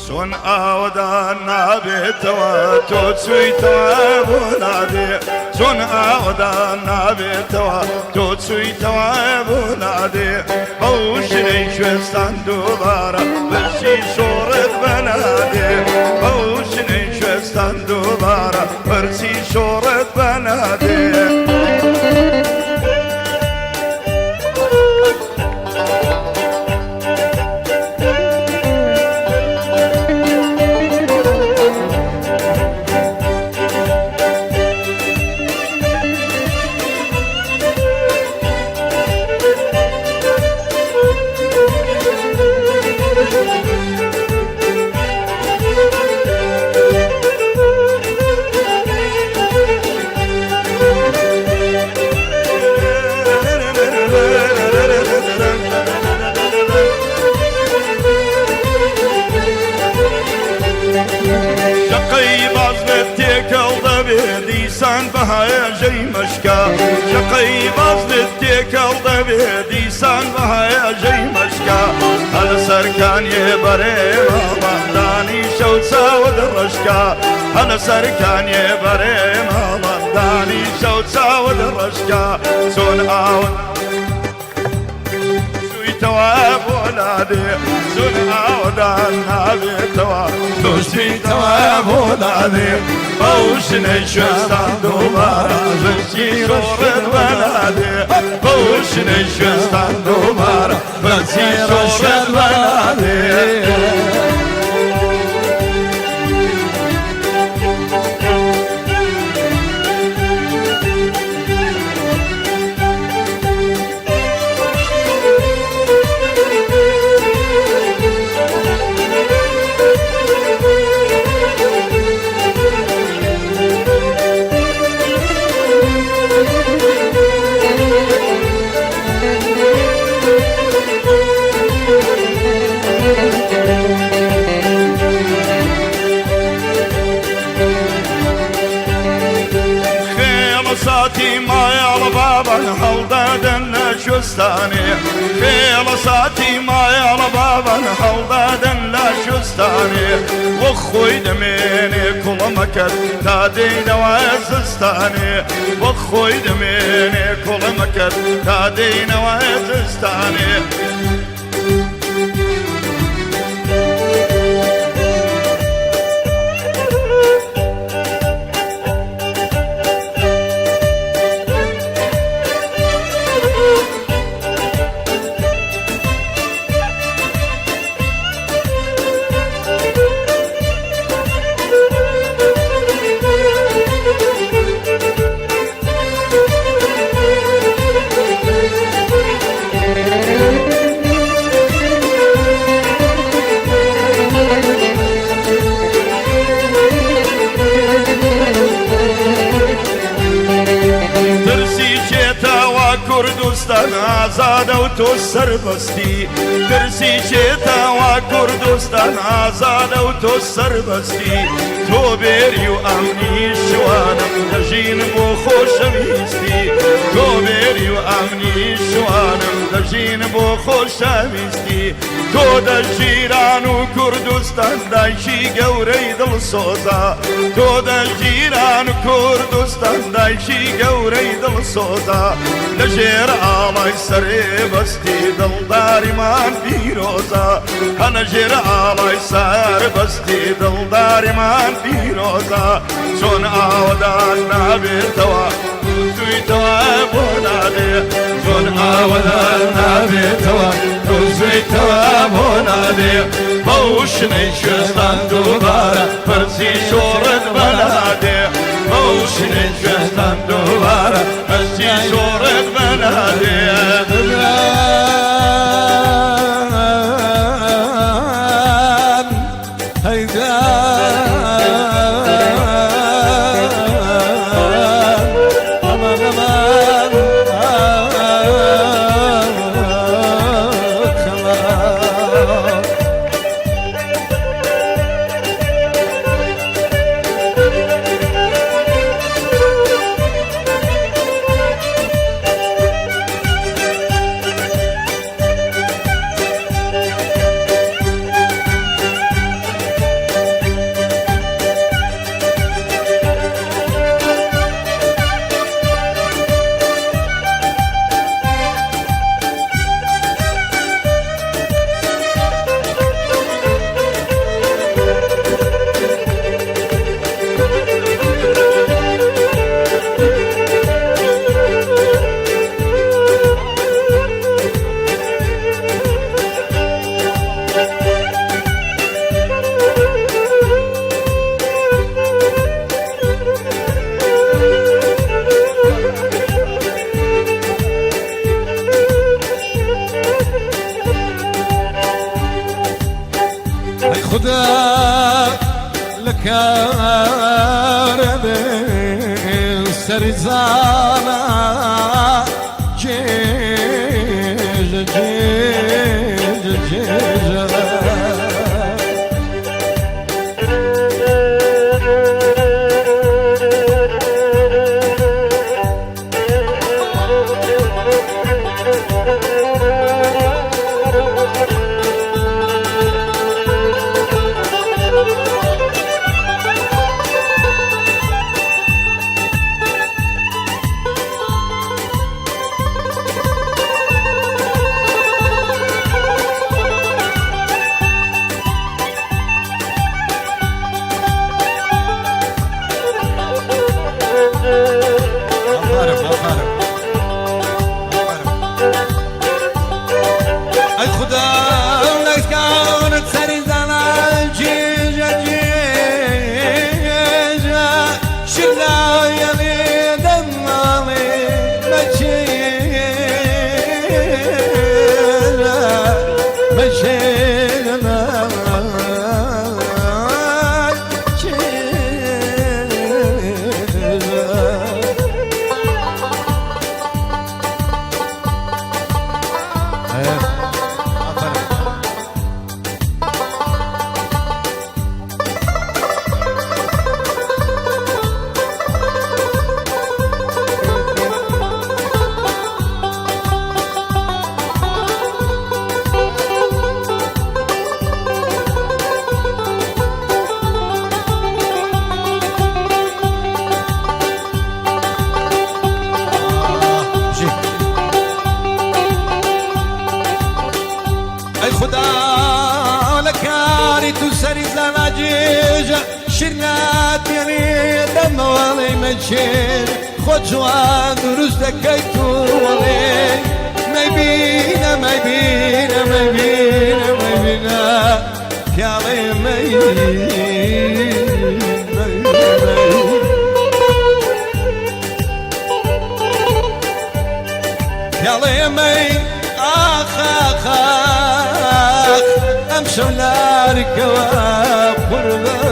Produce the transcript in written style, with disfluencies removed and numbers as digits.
چۆن ئاوەدان نابێتەوە تۆ چوویتەوە بۆ لادێ، چۆن ئاوەدان نابێتەوە تۆ چوویتەوە بۆ لادێ، بەو ژنەی کوێستان دووبارە پرسی شۆڕت بەلادێ، بەو ژنەی کوێستان دووبارە پرسی شۆڕت بەلادێ. شەقەی بازنت تێکەڵ دەبێ دیسان بەهایەژەی مەشکە، شەقەی بازنت تێکەڵ دەبێ دیسان بەهایەژەی مەشکە، هەل سەرکانیێ بەرێ ماڵاندانی شەو چاوە دەڕەشکە، هەل سەرکانیێ بەرێ ماڵاندانی شەو چاوە دەڕەشکە، چۆن ئاوە چوویتەوە بۆ لادێ، چۆن ئاوەدان نابێتەوە تۆ چوویتەوە بۆ لادێ، بەو ژنەی کوێستان دووبارە پرسی شۆڕت بەلادێ، بەو ژنەی کوێستان دووبارە پرسی شۆڕت بەلادێ. خێڵە ساتی مایەڵ بابان هەڵدادەن لە شوستانێ، خێڵە ساتی مایەڵ بابان هەڵدادەن لە شوستانێ، وە خۆی دەمێنێ کوڵمەکەت تا دێنەوە زستانێ، وە خۆی دەمێنێ کوڵمەکەت تا دێنەوە زستانێ. ترسی چێتەوە کوردستان ئازادە و تۆ سەربەستی، ترسی چێتەوە کوردستان ئازادە و تۆ سەربەستی، تۆ بێری و ئەمنی شوانم دەژین بۆ خۆشەویستی، تۆ بێری و ئەمنی شوانم دەژین بۆ خۆشەویستی، تۆ دەژیران و کوردستان دایکی گەورەی دڵسۆزە، تۆ دەژیران و کوردستان دایکی گەورەی دڵسۆزە، لەژێر ئاڵای سەرێ بەستی دڵداریمان پیرۆزە، هەنە ژێر ئاڵای سەر بەستی دڵداریمان پیرۆزە، چۆن ئاوەدان نابێتەوە تویتەوە بۆ نادێ، چۆن ئاوەدان نابێتەوە تۆ زویتەوە بۆ نادێ، بەو شنەی کوێستان دووبارە پرسی شۆڕت بەلادێ، بەو شنەی کوێستان دووبارە پرسی شۆڕت بەلادێ. خودا لە کارە بێ سەرزانە جێژە جێژە جێژە. ئافەرم ئافەرم ئافەرم. ئەی خودا لەکانت سەری زانا جێژە جێژە شرایەڵێ دەماڵێ مەچێرە مەچێرە چێرە. ئافەرم. بژی. ئەی خودا لە کاری تو سەری زانا جێژە شیرنات یعنی دەمەوەڵی مەچێر خۆ جوان دروست دەکەیت تو وەڵێ مەبینە مەبینە مەبینە مەبینە پیاڵێ مەی مەی مەی. پیاڵێ مەی ئاخ ئاخ ئاخ ئەمشەو لارکەوە قوربان.